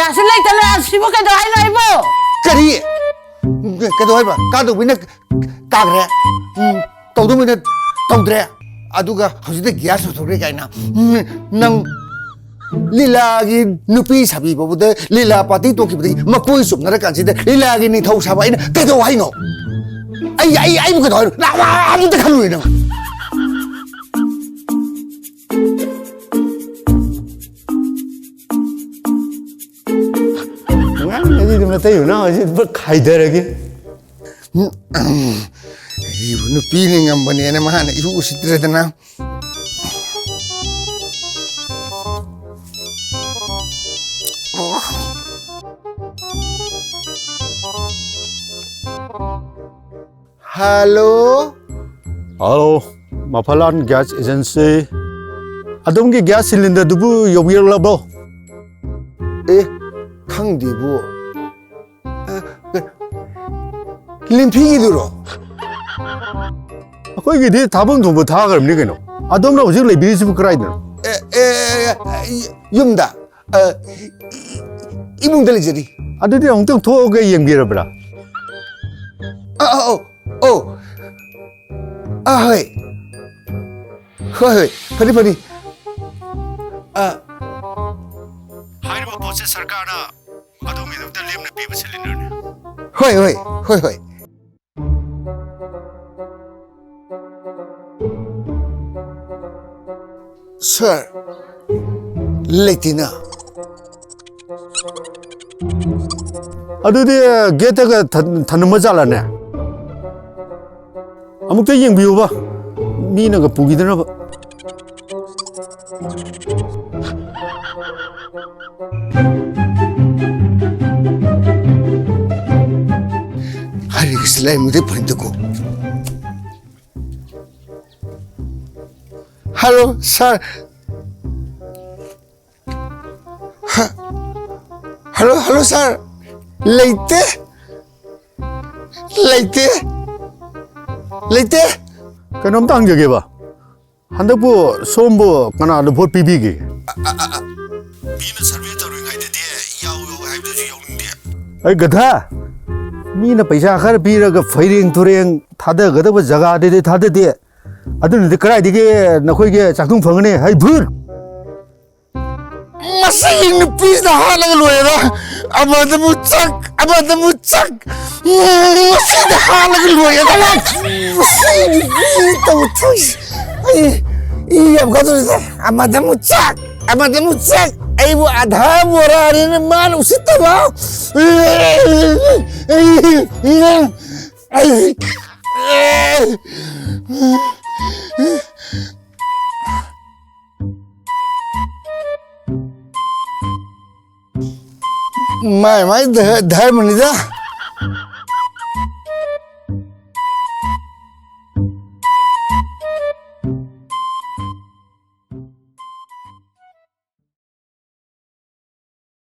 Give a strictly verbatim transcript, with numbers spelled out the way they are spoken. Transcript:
ꯒ꯭ꯌꯥꯁꯁꯨ ꯂꯩꯇꯅ ꯑꯁꯤꯕꯨ ꯀꯩꯗꯧ ꯍꯥꯏꯅꯣ ꯑꯩꯕꯨ? ꯀꯔꯤ? ꯀꯩꯗꯧ ꯍꯥꯏꯕ? ꯀꯥꯗꯧꯕꯤꯅ ꯀꯥꯈ꯭ꯔꯦ꯫ ꯎꯝ, ꯇꯧꯗꯧꯕꯤꯅ ꯇꯧꯗ꯭ꯔꯦ꯫ ꯑꯗꯨꯒ ꯍꯧꯖꯤꯛꯇ ꯒ꯭ꯌꯥꯁ ꯂꯣꯏꯊꯣꯛꯈ꯭ꯔꯦ ꯀꯥꯏꯅ꯫ ꯎꯝ, ꯅꯪ ꯂꯤꯂꯥꯒꯤ ꯅꯨꯄꯤ ꯁꯥꯕꯤ ꯐꯥꯎꯕꯗ ꯂꯤꯂꯥ ꯄꯥꯔꯇꯤ ꯇꯣꯛꯈꯤꯕꯗꯒꯤ ꯃꯀꯣꯏ ꯆꯨꯝꯅꯔꯀꯥꯟꯁꯤꯗ ꯂꯤꯂꯥꯒꯤ ꯅꯤꯡꯊꯧ ꯁꯥꯕ ꯑꯩꯅ ꯀꯩꯗꯧ ꯍꯥꯏꯅꯣ? ꯑꯩ, ꯑꯩ, ꯑꯩꯕꯨ ꯀꯩꯗꯧ ꯍꯥꯏꯅꯣ? ꯅꯪ ꯑꯃꯨꯛꯇ ꯈꯜꯂꯨꯔꯦ ꯅꯪ꯫ ꯑꯉꯥꯡ ꯑꯅꯤꯗꯨ ꯃꯇꯩ ꯃꯅꯥꯎ ꯑꯁꯤ ꯄꯨꯔꯥ ꯈꯥꯏꯗꯔꯒꯦ꯫ ꯑꯩꯕꯨ ꯅꯨꯄꯤꯅ ꯉꯝꯕꯅꯦꯅ ꯃꯥꯅ ꯏꯍꯨ ꯎꯁꯤꯠꯇ꯭ꯔꯦꯗꯅ꯫ ꯍꯜꯂꯣ꯫ ꯍꯜꯂꯣ, ꯃꯐꯂꯥꯟ ꯒ꯭ꯌꯥꯁ ꯑꯦꯖꯦꯟꯁꯤ꯫ ꯑꯗꯣꯝꯒꯤ ꯒ꯭ꯌꯥꯁ ꯁꯤꯂꯤꯟꯗꯔꯗꯨꯕꯨ ꯌꯧꯕꯤꯔꯛꯂꯕ꯭ꯔꯣ? ꯑꯦ, ꯈꯪꯗꯦꯕꯨ꯫ ꯑ, ꯂꯤꯝꯐꯤꯒꯤꯗꯨꯔꯣ? ꯑꯩꯈꯣꯏꯒꯤꯗꯤ ꯊꯥꯐꯝ ꯊꯣꯛꯄ ꯊꯥꯈ꯭ꯔꯕꯅꯤ ꯀꯩꯅꯣ꯫ ꯑꯗꯣꯝꯅ ꯍꯧꯖꯤꯛ ꯂꯩꯕꯤꯔꯤꯁꯤꯕꯨ ꯀꯗꯥꯏꯗꯅꯣ? ꯑꯦ, ꯑꯦ, ꯑꯦ, ꯑꯦ, ꯌꯨꯝꯗ꯫ ꯑ, ꯏ-, ꯏ-, ꯏꯃꯨꯡꯗ ꯂꯩꯖꯔꯤ꯫ ꯑꯗꯨꯗꯤ ꯑꯃꯨꯛꯇꯪ ꯊꯣꯛꯑꯒ ꯌꯦꯡꯕꯤꯔꯕ꯭ꯔꯥ? ꯑ, ꯑ, ꯑꯧ, ꯑꯧ꯫ ꯑ, ꯍꯣꯏ꯫ ꯍꯣꯏ, ꯍꯣꯏ, ꯐꯅꯤ, ꯐꯅꯤ꯫ ꯑ꯫ ꯍꯥꯏꯔꯤꯕ ꯄꯣꯠꯁꯦ ꯁꯔꯀꯥꯔꯅ ꯑꯗꯣꯝꯒꯤꯗꯃꯛꯇ ꯂꯦꯝꯅ ꯄꯤꯕ ꯁꯤꯂꯤꯟꯗꯔꯅꯤ꯫ ꯍꯣꯏ, ꯍꯣꯏ, ꯍꯣꯏ, ꯍꯣꯏ꯫ ꯁꯥꯔ, ꯂꯩꯇꯦꯅ꯫ ꯑꯗꯨꯗꯤ ꯒꯦꯠꯇꯒ ꯊ-, ꯊꯅꯝꯕ ꯖꯥꯠꯂꯅꯦ? ꯑꯃꯨꯛꯇ ꯌꯦꯡꯕꯤꯌꯨꯕ, ꯃꯤꯅꯒ ꯄꯨꯈꯤꯗꯅꯕ꯫ ꯍꯥꯏꯔꯤꯕꯁꯤ ꯂꯥꯏꯃꯨꯗꯩ ꯐꯪꯗꯦꯀꯣ꯫ ꯍꯜꯂꯣ, ꯁꯥꯔ꯫ ꯍ-, ꯍꯜꯂꯣ, ꯍꯜꯂꯣ, ꯁꯥꯔ꯫ ꯂꯩꯇꯦ꯫ ꯂꯩꯇꯦ꯫ ꯂꯩꯇꯦ꯫ ꯀꯩꯅꯣꯝꯇ ꯍꯪꯖꯒꯦꯕ꯫ ꯍꯟꯗꯛꯄꯨ ꯁꯣꯝꯕꯨ ꯀꯅꯥꯗ ꯚꯣꯠ ꯄꯤꯕꯤꯒꯦ? ꯃꯤꯅ ꯁꯔꯚꯦ ꯇꯧꯔꯤꯉꯩꯗꯗꯤ ꯌꯥꯎ ꯑꯩ ꯒꯙꯥ, ꯃꯤꯅ ꯄꯩꯁꯥ ꯈꯔ ꯄꯤꯔꯒ ꯐꯩꯔꯦꯡ ꯇꯨꯔꯦꯡ ꯊꯥꯗꯒꯗꯕ ꯖꯒꯥꯗꯗꯤ ꯊꯥꯗꯗꯦ꯫ ꯑꯗꯨꯅꯗꯤ ꯀꯗꯥꯏꯗꯒꯤ ꯅꯈꯣꯏꯒꯤ ꯆꯥꯛꯊꯨꯝ ꯐꯪꯒꯅꯤ? ꯍꯩ ꯚꯨꯠ! ꯃꯁꯤꯒꯤ ꯅꯨꯄꯤꯁꯤꯅ ꯍꯥꯠꯂꯒ ꯂꯣꯏꯔꯦꯗ꯫ ꯑꯃꯗꯃꯨꯛ ꯆꯥꯛ, ꯑꯃꯗꯃꯨꯛ ꯆꯥꯛ꯫ ꯃꯁꯤꯗ ꯍꯥꯠꯂꯒ ꯂꯣꯏꯔꯦꯗ꯫ ꯃꯁꯤꯒꯤ ꯅꯨꯄꯤ ꯇꯧ ꯊꯣꯏꯁꯤ꯫ ꯑꯩ ꯏ ꯌꯥꯝ ꯀꯥꯗꯧꯔꯤꯗ꯫ ꯑꯃꯗꯃꯨꯛ ꯆꯥꯛ, ꯑꯃꯗꯃꯨꯛ ꯆꯥꯛ꯫ ꯑꯩꯕꯨ ꯑꯙꯥ ꯕꯣꯔꯥꯅꯤꯅ ꯃꯥꯅ ꯎꯁꯤꯠꯇꯕ꯫ ꯃꯥꯏ ꯃꯥꯏ ꯙ-, ꯙꯔꯃꯅꯤꯗ꯫